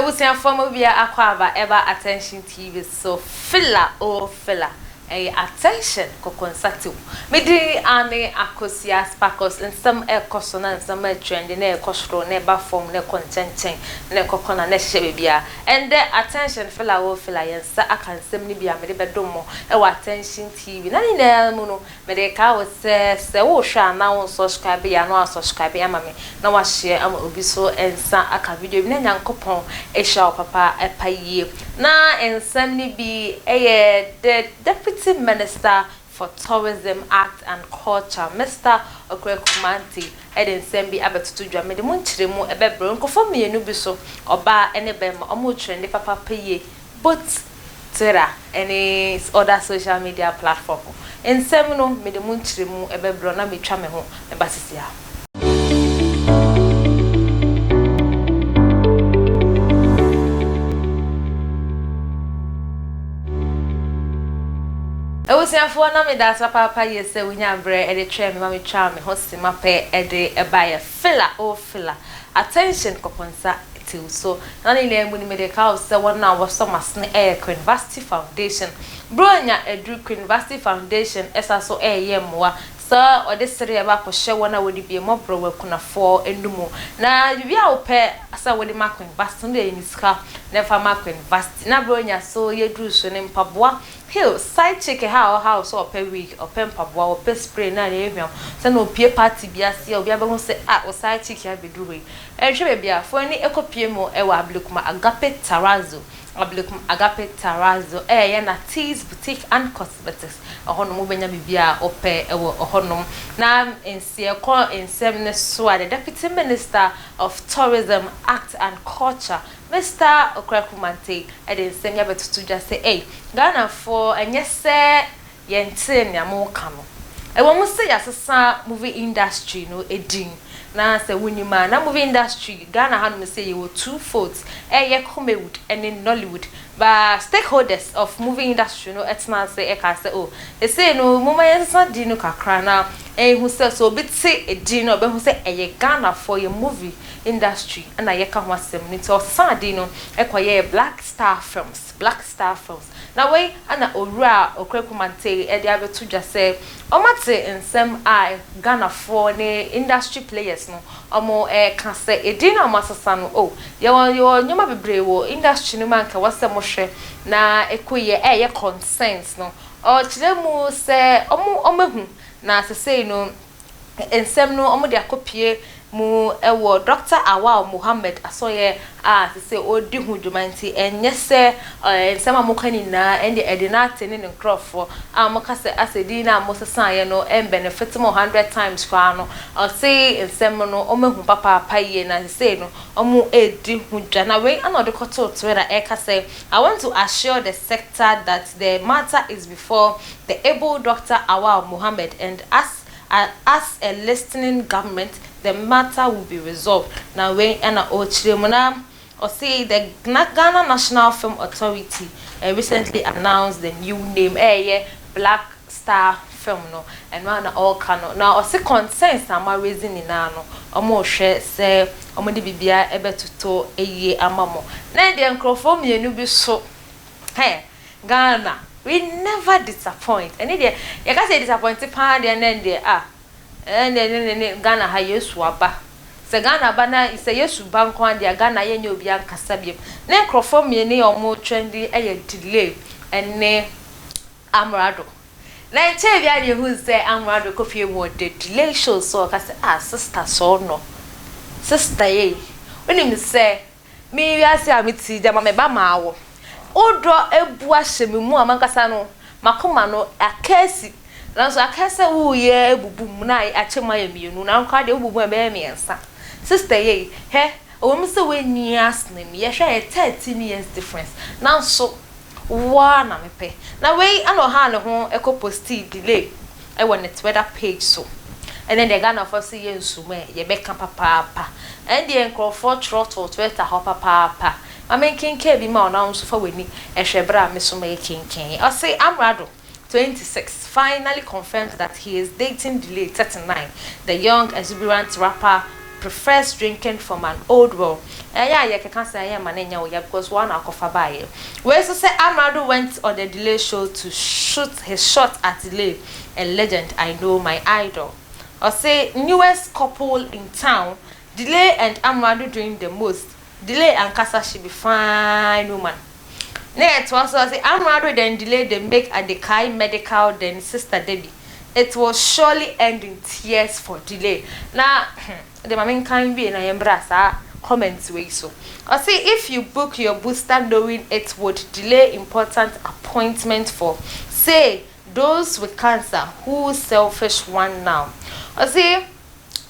Abusuafoɔ mo bia akwaaba ɛba Attention TV so filla oh filla ɛyɛ attention kɔkɔnsa tew me din ane Akosua Sparkles nsɛm ɛkɔ so na nsɛm ɛtrendi na ɛkɔ soro na ɛba fam na ɛkɔ nkyɛnkyɛn na ɛkɔ kɔna na ɛhyehyɛ baabiara ɛndɛ attention filla oh filla yɛn nsa aka nsɛm no bi a mede bɛdom mo ɛwɔ Attention TV na ne nyinaa mu no Mede rekae wo sɛ, sɛ worehwɛ a na wo nsɔskraibe yɛ a na wasɔskraibe ama me na wahyɛ ama obi so nsa aka video bi na Nyankopɔn ahyira wo papa pa yie. Na nsɛm no bi yɛ The Deputy Minister for Tourism, Art and Culture, Mister Okraku Mantey de nsɛm bi abɛtoto dwa. Mede mu nkyerɛmu bɛbrɛ wo. Nkurɔfoɔ mmienu bi so, ɔbaa ne barima, wɔretrɛnde papaapa yie. Both Twitter ne other social media platform nsɛm no mede mu nkyerɛmu bɛbrɛ wo na metwa me ho meba sisi a. Abusuafoɔ na meda ase papaapa yie sɛ wonyaa berɛ de twɛn me ma metwaa me ho sima pɛ de baeɛ. Filla oh filla, attention kɔkɔnsa tew so. Na ne nyinaa mu no mede ka wo sɛ wɔn a wɔsɔ m'asene yɛ Queenvasty Foundation. Buronya aduru Queenvasty Foundation sa so reyɛ mmoa sɛ wɔde sereɛ ba akɔhyɛ wɔn a wɔde bie mmɔborɔ wɔ akunafoɔ no mu. Na biribi a wopɛ sɛ wode ma Queenvasty no deɛ yɛ ne sika na fa ma Queenvasty. Na Buronya so yɛduru so ne mpaboa Hill, side chick ha a ɔhaw sɛ ɔpɛ wig, ɔpɛ mpaboa, ɔpɛ spray na nea ɛhwam sɛ na ɔpue party bi ase a obiara bɛhu sɛ ah wo side chick yi abɛduru hɔ yi. Ɛnhwɛ baabi a fo ani kɔpue mu wɔ Ablekuma Agape Terrazzo, Ablekuma Agape Terrazzo ɛyɛ Natees Boutique and Cosmetics, ɛhɔnom wobɛnya biribiara a wopɛ wɔ hɔnom. Na nsiɛkɔ nsɛm no so a, the Deputy Minister of Tourism, Art and Culture, Mister Okraku Mantey de nsɛm yi abɛtoto dwa sɛ, Ei, Ghanafoɔ, ɛnyɛ sɛ yɛntee nea moreka no. Ɛwɔ mu sɛ yɛasesa movie industry no din, na sɛ wonim a, na movie industry Ghana hanom sei yɛwɔ two folds, ɛyɛ Kumawood ne Nollywood. But stakeholders of movie industry no tenaa ase kaa sɛ, oh, seesei no momma yɛnsesa din no kakra na yɛnhu sɛ sɛ obi te din no a ɔbɛhu sɛ ɛyɛ Ghanafoɔ, yɛn movie industry na yɛka ho asɛm no nti ɔsesaa din no kɔyɛɛ Black Star Films, Black Star Films. Na wei na Owura Okraku Mantey de abɛto dwa sɛ wɔate nsɛm a Ghanafoɔ ne industry players no wɔreka sɛ edin no a wɔasesa no oh yɛwɔ yɛwɔ nneɛma bebree wɔ industry no mu a anka ɛwɔ sɛ mohwɛ na ɛkɔ yie a ɛyɛ concerns no. Ɔkyerɛ mu sɛ wɔn wɔahu na sesei no Nsɛm no wɔde akɔpue mu wɔ Dɔkta Awal Mohammed asɔeɛ a sesei ɔredi ho dwuma nti ɛnyɛ sɛ nsɛm a moka nyinaa ɛnde ɛde no ate ne ne nkorɔfoɔ a moka sɛ asɛ din no a mosesaeɛ no ɛmbenefit mo hundred times koraa no ɔse nsɛm no wɔahu papaapa yie na sesei no wɔredi ho dwa na wei na ɔde kɔtoo Twitter ɛreka sɛ I want to assure the sector that the matter is before the able Doctor Awal Mohammed and as as a listening government the matter will be resolved na wei na ɔrekyerɛ mu na ɔse the Ghana National Film Authority recently announced the new name ɛyɛ Black Star Film no ɛno ara na ɔreka no na ɔse concerns a mo raise nyinaa no wɔrehwɛ sɛ wɔde biribiara ɛbɛtotɔ yie ama mo na ɛdeɛ nkurɔfoɔ mmienu bi so hɛ Ghana we never disappoint ɛne deɛ yɛka sɛ yɛ disappoint paa deɛ na ɛndeɛ ah ɛndeɛ ne ne ne Ghana ha Yesu aba sɛ Ghana ba na sɛ Yesu ba nko ara deɛ Ghana yɛnyɛ obiara nkasa biom ne nkorɔfoɔ mmienu yi a wɔn trendy yɛ Delay ɛne Amrado na nkyɛɛ biara na yɛhuu sɛ Amrado kɔ fie wɔ The Delay show so ɔka sɛ ah sister sɔɔ sister ei wonim sɛ Me wiase a mete yi, gyama me ba mawo. Wo dɔ abu ahyɛ me mu a m'ankasa no, m'akoma no aka asi. Nanso aka sɛ woreyɛ abubu mu na akyɛ mu ayɛ mmienu, na wo koraa deɛ wobubu mu a ɛbɛyɛ mmiɛnsa. Sister yei, hwɛ, ɛwɔ mu sɛ woanyin asene me, yɛhwɛ a yɛ 13 years difference, nanso Wo ara na mepɛ. Na wei na ɔhaa ne ho kɔ postii delay wɔ ne Twitter page so. Ɛnɛ deɛ Ghanafoɔ se yɛ nsu mu ɛ, yɛbɛka papaapa. Ɛndeɛ nkorɔfoɔ twerɛ too Twitter hɔ papaapa. Ma menkenkan bi ma wo na wo nso fa w'ani hwɛ berɛ a me nso merekenkan yi. Ɔse Amrado, 26, finally confirms that he is dating Delay, 39, the young exuberant rapper. prefers drinking from an old well. Ɛyɛ a yɛkeka sɛ ɛyɛ ma ne nyɛ wo ya because wɔn na akɔfa baayɛ. Wei nso sɛ Amerado went on the Delay show to shoot his shot at Delay, a legend I know, my idol. Ɔse newest couple in town, Delay and Amerado doing the most. Delay ankasa she be fine woman. Na yɛtoa so, ɔse Amerado then Delay dey make Adekai Medikal then Sister Debbie. It will surely end in tears for Delay. Na de ma menkan wie na yɛmbra saa comment wei so. Ɔse if you book your booster knowing it would delay important appointment for, say, those with cancer, who selfish one now. Ɔse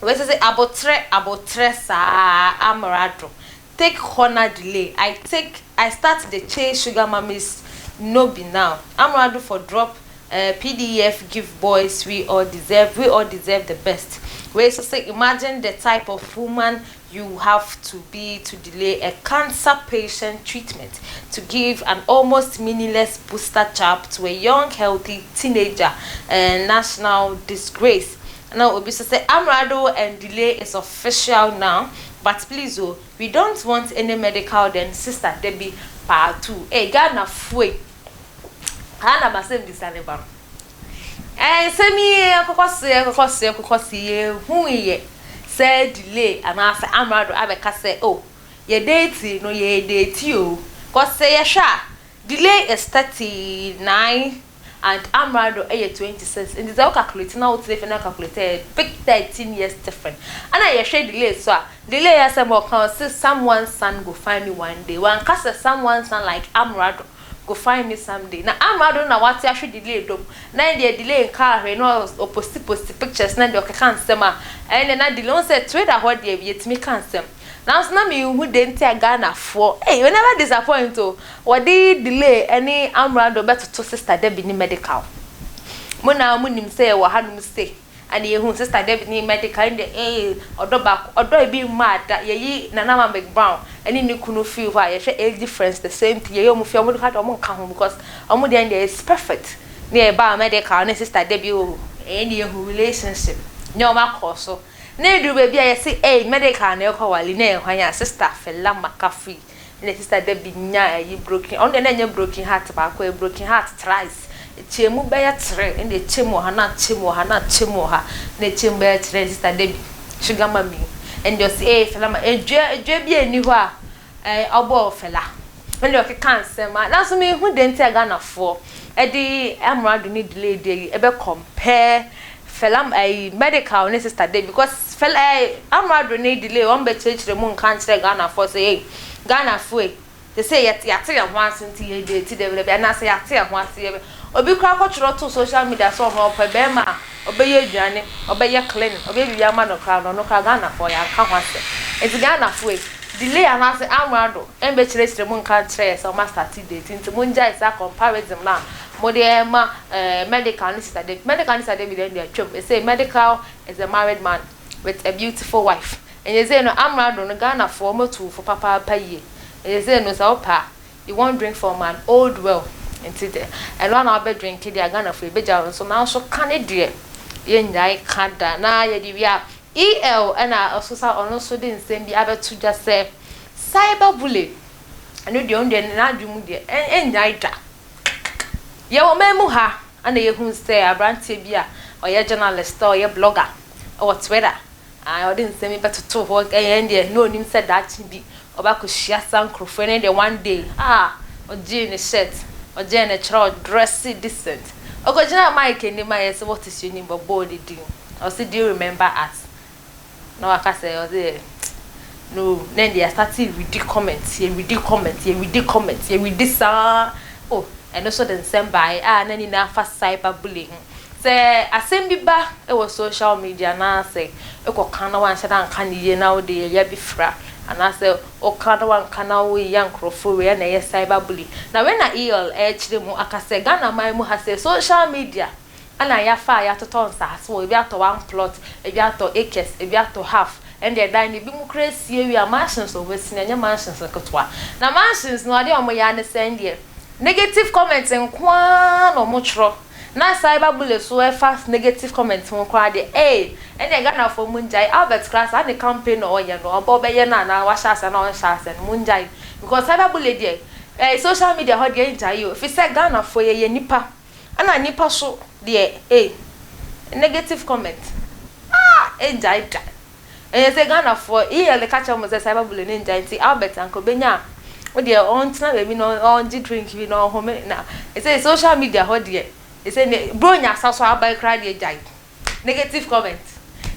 wei sɛ abotrɛ abotrɛ saa Amerado take corner Delay. I take I start dey chase sugar mummies no be now. Amerado for drop PDF give boys. We all deserve the best. Wei so say imagine the type of woman you have to be to delay a cancer patient treatment to give an almost meaningless booster jab to a young healthy teenager, a national disgrace. Now obi so say Amerado and Delay is official now, but please oh, we don't want any Medikal then Sister Debbie part two. Hey, Ghana fue ha na masɛm bisa ne ba no nsɛm yi akokɔ so, akokɔ so, akokɔ so. Yɛhu yɛ sɛ Delay anaasɛ Amerado abɛka sɛ oh, yɛ date no, yɛ date o, kɔsɛ yɛhwɛ a Delay is 39 and Amerado ɛyɛ 26, nti sɛ wo calculate na wotena fie na calculate, ɛyɛ big 13 years different. Ɛna yɛhwɛ Delay so a, Delay yɛ sɛ ɔka ɔsɛ someone son go find me one day. Wanka sɛ someone son like Amerado go find me someday. Na Amerado na wate ahwɛ Delay dom na deɛ Delay nka ahwɛ na ɔpost post pictures na deɛ ɔkeka nsɛm a ɛnɛ na Delay wɔn sɛ Twitter hɔ deɛ yɛtumi ka nsɛm, nanso na mehu de nti a Ghanafoɔ, hey, we never disappoint o. Wɔde Delay ɛne Amerado bɛtoto Sister Debbie ne Medikal mo. Na mo nim sɛ ɛwɔ hanom se ɛna yɛhu Sister Debbie ne Medikal ɛne ee ɔdɔ baako, ɔdɔ ebi mma ada. Yɛyi Nana Ama McBrown ɛne ne kunu firi hɔ a, yɛhwɛ age difference, the same thing. Yɛyɛ ɔmo fi ɔmo de ka ɔmo nka ho because ɔmo deɛ deɛ is perfect. Ne yɛ ba Medikal ne Sister Debbie o, ɛyɛ ne yɛhu relationship ne ɔmo akɔ so na edu baabi a yɛsi ɛy Medikal na ɛkɔ wale na ɛhwan a Sister Fella Makafui ne Sister Debbie nya ɛyi broken. Ɔno deɛ na ɛnyɛ broken heart baako, ɛyɛ broken heart thrice. Ekyɛ mu bɛyɛ tere, ɛna ekyɛ mu wɔ ha, na akyɛ mu wɔ ha, na akyɛ mu wɔ ha, na ekyɛ mu bɛyɛ tere. Sister Debbie sugar mummy ɛna ɔsi ɛyɛ Fella ma edua edua bi eni hɔ a ɔbɔɔ Fella ɛna ɔkeka nsɛm a nanso mi hu de nti a Ghanafoɔ ɛde Amerado ne Delay de yi ɛbɛ compare Fella ɛyi Medikal ne Sister Debbie, because Fella Amerado ne Delay wɔn bɛ kyerɛkyerɛ mu nka nkyerɛ Ghanafoɔ sɛ ɛy Ghanafoɔ yi te sɛ yɛte yɛate yɛn ho ase nti yɛ de ti dɛbi dɛbi, anaasɛ yɛate yɛn ho ase. Yɛ obi kora akɔtwerɛ to social media sɛ ɔno ɔpɛ bɛrima a ɔbɛyɛ aduane, ɔbɛyɛ clean, ɔbɛyɛ biribi ama no koraa no, ɔno koraa Ghanafoɔ yɛanka ho asɛm. Nti Ghanafoɔ yi, Delay anaasɛ Amerado ɛmbɛkyerɛkyerɛ mu nka nkyerɛ yɛ sɛ ɔma start date, nti mongyae saa comparison na mode ɛma Medikal ne Sister Debbie. Medikal ne Sister Debbie deɛ deɛ atwam. Ɛsɛ Medikal is a married man with a beautiful wife. Ɛnyɛ sɛ no Amerado no, Ghanafoɔ ɔmatu fo papaapa yie. Ɛnyɛ sɛ no sɛ wopɛ a you wan drink from an old well, nti de ɛno ana wabɛ drink deɛ Ghanafoɔ ebɛgya wɔn nso, nanso ka ne deɛ yɛnnyae ka da. Na yɛde wie a, el ɛna ɔso sa ɔno nso de nsɛm bi abɛto dwa sɛ cyber bully ɛno deɛ, ɔno deɛ n'adwene mu deɛ ɛnnyae da. Yɛwɔ man mu ha ana yɛhu sɛ aberanteɛ bi a ɔyɛ journalist a ɔyɛ blogger ɛwɔ Twitter a ɔde nsɛm bi bɛtoto hɔ. Ɛyɛ deɛ na onim sɛ daakye bi ɔbɛakɔhyia saa nkurɔfoɔ no deɛ, one day a ɔgyee ne shirt, ɔgyee ne kyerɛ, ɔdress decent, ɔkɔgyina mic anim a yɛsɛ "What is your name?" Bɔbɔɔ ne din, ɔsɛ "Do you remember us?" Na waka sɛ ɔsɛ no. Na deɛ start read comment, yɛ read comment, yɛ read comment, yɛ read saa oh, ɛno nso de nsɛm baeɛ a na nyinaa fa cyber bullying ho sɛ asɛm bi ba wɔ social media anaasɛ ɛkɔka na wanhyɛ da nka ne yie na wode yɛyɛ bi fra anaasɛ ɔka na wanka na woyɛ nkurɔfoɔ wei na ɛyɛ cyber bully. Na wei na el ɛkyerɛ mu aka sɛ Ghana man mu ha sɛ social media ɛna yɛafa a yɛatotɔ nsaase wɔ ebi atɔ one plot, ebi atɔ acres, ebi atɔ half. Ɛnna ɛdan no ebi mu kura esie wie a mansions a wɔasi no, ɛnyɛ mansions ketewa. Na mansions no adeɛ a wɔyɛ ane sɛn deɛ, negative comment nkoaa na wɔtwerɛ. Na cyber bully so ɛfa negative comment ho koraa deɛ, ee, ɛnna Ghanafoɔ mu ngyae. Albert koraa, saa ne campaign na ɔyɛ no, ɔbɔ ɔbɛyɛ no anaa wahyɛ ase anaa ɔnhyɛ ase no, mu ngyae, because cyber bully deɛ, social media hɔ deɛ, ngyae o, fi sɛ Ghanafoɔ yɛyɛ nipa, ɛna nipa so deɛ, negative comment, ah, ngyae da. Ɛyɛ sɛ Ghanafoɔ yiyɛ ka kyerɛ mo sɛ cyber bully ne ngyae. Nti Albert anka obenya a, wo deɛ ɔntena baabi na ɔngye drink bi na ɔhome, na ɛsɛ social media hɔ deɛ, ɛsɛ ne bronya asa so aban koraa deɛ, gyae negative comment.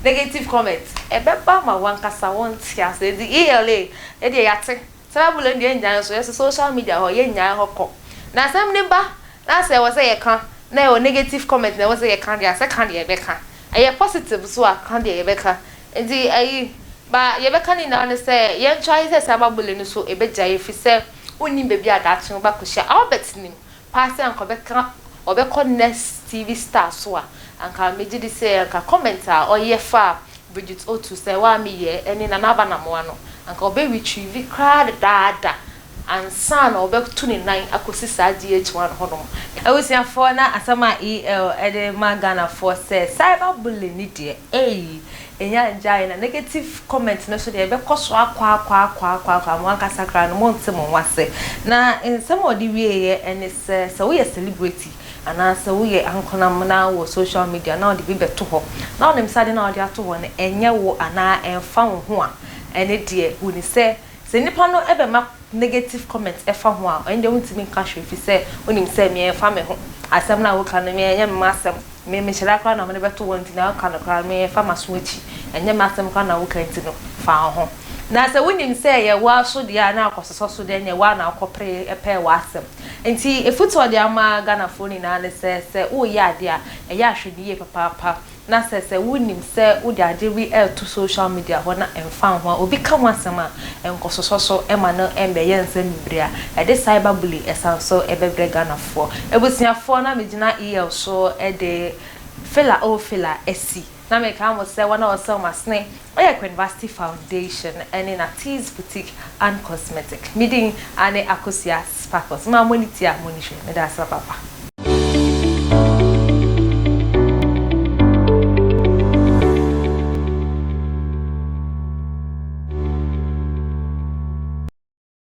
Negative comment ɛbɛba ma wankasa wɔnte ase. Nti ela ɛdeɛ yɛate cyber bully deɛ, ngyae nso yɛsɛ social media hɔ yɛnnyae hɔ kɔ na asɛm ne ba na sɛ ɛwɔ sɛ yɛka na ɛwɔ negative comment na ɛwɔ sɛ yɛka deɛ, asɛ ka deɛ yɛbɛka, ɛyɛ positive so a, ka deɛ yɛbɛka. Nti ɛyi ba yɛbɛka ne nyinaa ne sɛ yɛntwa sɛ cyber bully no so ɛbɛgya yɛ, fi sɛ wonnim baabi a daakye wo bakɔhyia. Albert nim paa sɛ anka ɔbɛka ɔbɛkɔ Next TV Star so a, anka megye di sɛ anka comment a ɔyɛ fa Bridget Otu sɛ waameyɛ ɛne Nana Aba Namoa no, anka ɔbɛ retrieve koraa dedaada ansa na ɔbɛto ne nan akɔsi saa GH1 hɔnom. Abusuafoɔ, na asɛm a el ɛde ma Ghanafoɔ sɛ cyber bullying ni deɛ, ɛyi ɛnya ngyae, na negative comment no so deɛ, ɛbɛkɔ so akɔ akɔ akɔ akɔ akɔ mo ankasa koraa no monte mo ho ase. Na nsɛm a ɔde wieɛ ɛne sɛ, sɛ woyɛ celebrity anaasɛ woyɛ ankonam na wɔ social media na ɔde bi bɛto hɔ na ɔnim sɛ ade na ɔde ato hɔ no ɛnyɛ wo anaa ɛmfa wo ho a, ɛne deɛ woni sɛ nipa no ɛbɛma negative comment ɛfa ho a, ɛno deɛ wontumi nka hwee, fi sɛ wonim sɛ meɛmfa me ho asɛm no a woka no, meɛnyɛ me asɛm, me mehyɛda koraa na mede bɛto wɔn, nti na woka no koraa meɛmfa m'aso akyi, ɛnyɛ m'asɛm koraa na woka, nti no fa wo ho. Na sɛ wonim sɛ yɛwɔ aso deɛ a na akɔsosɔ so deɛ, nyɛ wa na akɔpere ɛpɛ w'asɛm. Nti efutu ɔde ama Ghanafoɔ nyinaa ne sɛ woyɛ adeɛ a, ɛyɛ ahwɛ ne yie papaapa, na sɛ wonim sɛ wode ade bi ɛɛto social media hɔ na ɛmfa ho a, obi ka ho asɛm a, ɛnkɔsosɔ so ɛma no ɛmbɛyɛ nsɛm bebree a ɛde cyber bully ɛsan so ɛbɛbrɛ Ghanafoɔ. Abusuafoɔ, na megyina el so ɛde Fila o Fila asi na meka mo sɛ wɔn a wɔsɛ wɔn asene ɔyɛ Queen Foundation ɛne Natis Boutique and Cosmetic. Medin ane Akosua Sparkles. Maa mo ni tia mo ni hwɛ. Meda ase papa.